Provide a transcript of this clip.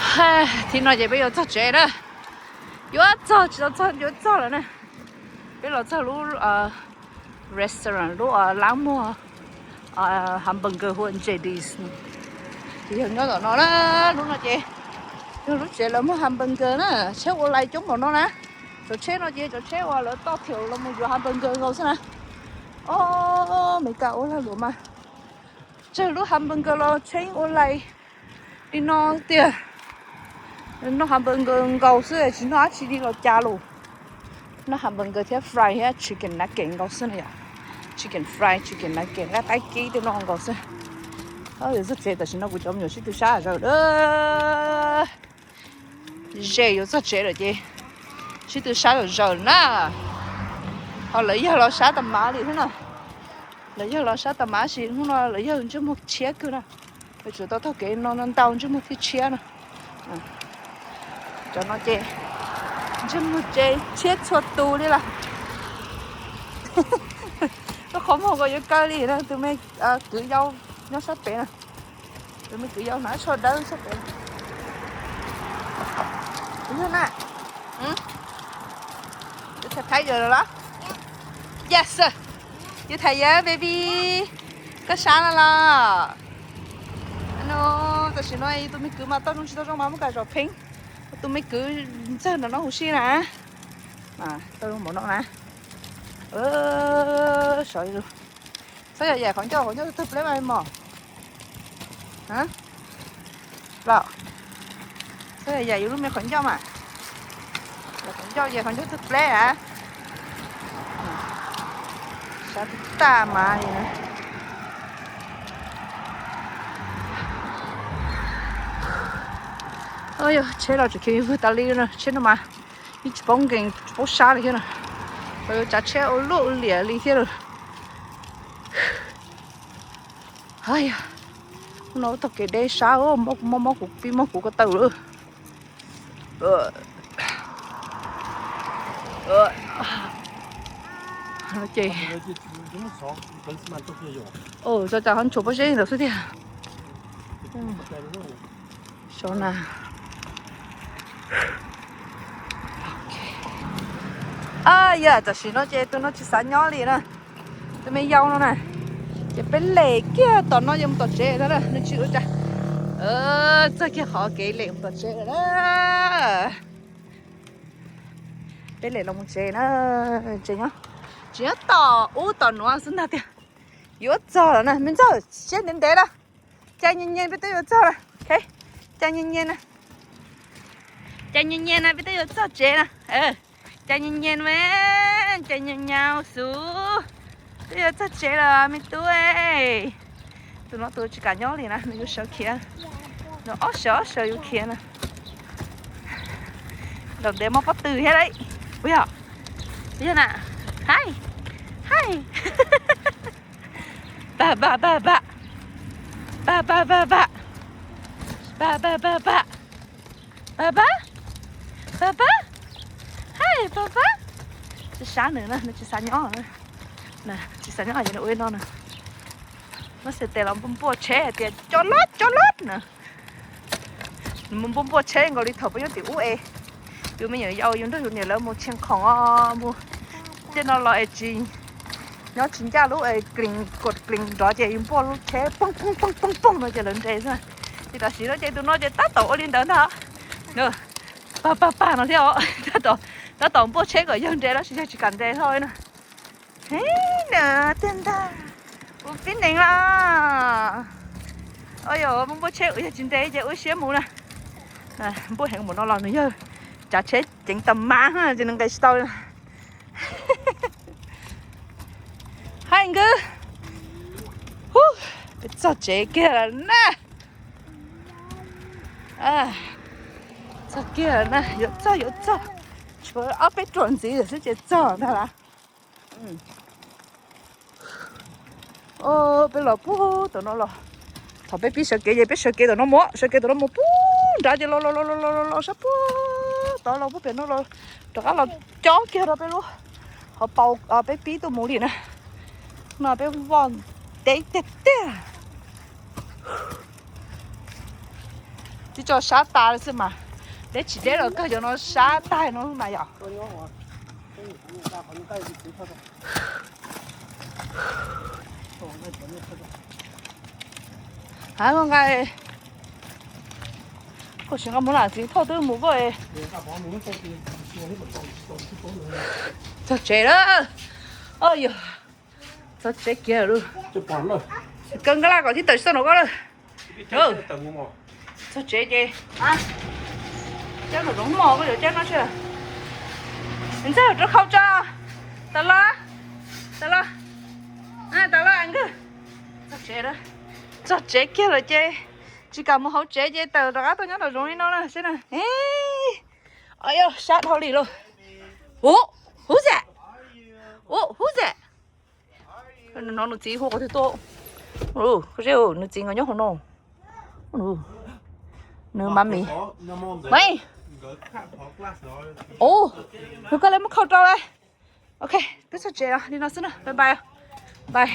Thib no ces peb yuav txog tsev na. Yuav txog tsis tau txog, yuav txog lawm na. Peb los txog lub restaurant, lub lab muag hamburger hu J D's. Ces yog nyob tom no na, lub no ces yog lub tsev lawv muag hamburger na. Tsheb ua lais coob npaum no na. Cov tsheb no ces cov tsheb uas lawv toj thiam los mus yuav hamburger nkaus xwb na. Os, Meskas ua lag luam mas tsawg lub hamburger los tsheb ua lais li no tiag. Noj hamburger nkaus xwb, tsis noj dab tsi li los cas los. Noj hamburger thiab fry thiab chicken nugget nkaus xwb na yom. Chicken fry, chicken nugget, nqaij qaib kib tej no nkaus xwb. Txog tsev tam sim no kuv cov me nyuam sib tw sab zaws lawm. Ze yuav txog tsev lawm ces sib tw sab zaws zaws na. Ho lawv yawg los sab tas mav li thiab na. Lawv yawg los sab tas mav sis hnub no lawv yawg ntsej muag tshiab kawg na. Lawv tsuas tau taug kev no ntau ntsej muag thiaj tshiab na. Cov no ces ntsej muag ces tshiab txhua tus li lawm. Lub qhov muag ko yuav kaw li na, tus me kwv yau nyob sab pem na. Tus me kwv yau hnav tsho dawb sab pem. Yog na. Tham Thaib yog los? Yes. You tham yog baby. Koj sab no los? Tam sim no tus me kwv mas tau zoo tsis tau zoo mas muab kaw zaum pheeb. Tus me kwv ntxawg no no huv si na. Tau zoo npaum no na. Sov, txhob yog yaim qhov ncauj, qhov ncauj tawg pleb mas mos. Los, txhob yog yaim yus lub me qhov ncauj mas. Qhov ncauj yaim qhov ncauj tawg pleb a. Sab tag mas li na. Yog tsheb los tseem khiav vwg tas li na, tsheb no mas yeej tsis paub nkees tsis paub sab li thiab na. Tsav tsheb ua luaj ua liam li thiab lawm. Yog, hnub no taug kev deb sab, mob mob kuv pib mob kuv ko taw lawm. Ces, tso cas ho tshuav pob zeb ntawd xwb tiag. Xyov na. Yog tam sim no ces tus no tsis xav nyob li na. Tus me yau no na, ces peb lem kiag tom no yuav mus tom tsev na, nws tsis ua cas. Txog kiag qhov kev lem mus tom tsev lawm na. Peb lem los mus tsev na. Tsev nyob, tsev nyob tom ub tom nuav xwb ntag tiag. Yuav txog lawm na, me ntxawg, siab ntev ntev lawm. Cas nyias nyias peb twb yuav txog lawm. Cas nyias nyias na, cas nyias nyias na peb twb yuav txog tsev na. Cas nyias nyias na, cas nyias nyias xub, twb yuav txog tsev lawm me tub. Tus no tus tsis kam nyob li na, nws yuav sawv khiav. Nws ob sawv ob sawv yuav khiav na. Ntaus ntev mob pob tw thiab lauj. Puas yog? Puas yog na? Haij, haij. Pab pab pab pab. Pab pab pab pab. Pab pab pab pab. Pab pab. Pab pab. Haij pab pab. Sab sab nws na, nws tsis xav nyob. Tsis xav nyob ces nws ua li no na. Muab xes tes los npuaj npuaj tsheb hais tias cov loj cov loj na. Nws mus npuaj npuaj tsheb nkaus li thaum peb nyob tim ub es yus me nyuam yaus yus nrog yus niam lawv mus tshee khoom, mus tej no los es tsis nyob tsis ncaj lub es klees kom klees nrov ces yus npuaj lub tsheb poog poog poog poog poog no ces lawv nres xwb. Ces tam sim no ces tus no ces tab tom ua li ntawd ntag. Pag pag pag no thiab os. Tab tom npuaj tsheb kom yawg nres los sis yawg tsis kam nres hlo li na. Heev na, tiag ntag. Ua pib neeg los. Ua yog npuaj tsheb ua yog tsis nres ces ua siab mus na. Npuaj heev npaum no los nws yog tsav tsheb ceev tas mas ces nws nqis tsis tau li. Haij nkawd, peb txog tsev kiag lawm na. Txog kiag lawm na, yuav txog yuav txog. Tshuav ob peb ruam ntxiv xwb ces txog ntag lawm. Peb los puag tom no los, thaum peb pib sawv kev ces peb sawv kev tom no mus, sawv kev tom no mus puag nrad ces los los los los los sab puag tod los puag pem no los rov qab los cob kiag rau peb lub hauv paus peb pib tuaj mus li na. No peb voj ntev tiag tiag. Tsis tso sab tas xwb mas, deb tsis deb los kawg cov no sab tag no mas yom. Hav nqaij, koj tsis nqa mus na txiv thauj twb mus koj. Txog tsev lawm. Oj yog, txog tsev kiag lawm. Kaw nkaj laj kom thiaj tawm tsis tau nraum koj lawm. Txog tsev ces, cab nraum zoov mog, koj yuav cab no tsis. Ntxawg rau khau tso. Tas los, tas los, tas los nkawg. Txog tsev, txog tsev kiag lawm ces tsis kam mus hauv tsev ces tawm rov qab tuaj nyob nraum zoov li no na seb na. Yog sab dhau li lauj. Ub, who's that? Ub, who's that? Hnov nws txiv hu qhov twg tuaj. Koj seb, nws txiv nkawd nyob hauv no. Nws mami. Ub, nws koj le muab khau rau lawm. Ok, peb txog tsev os, li no xwb na, bye bye. Bye.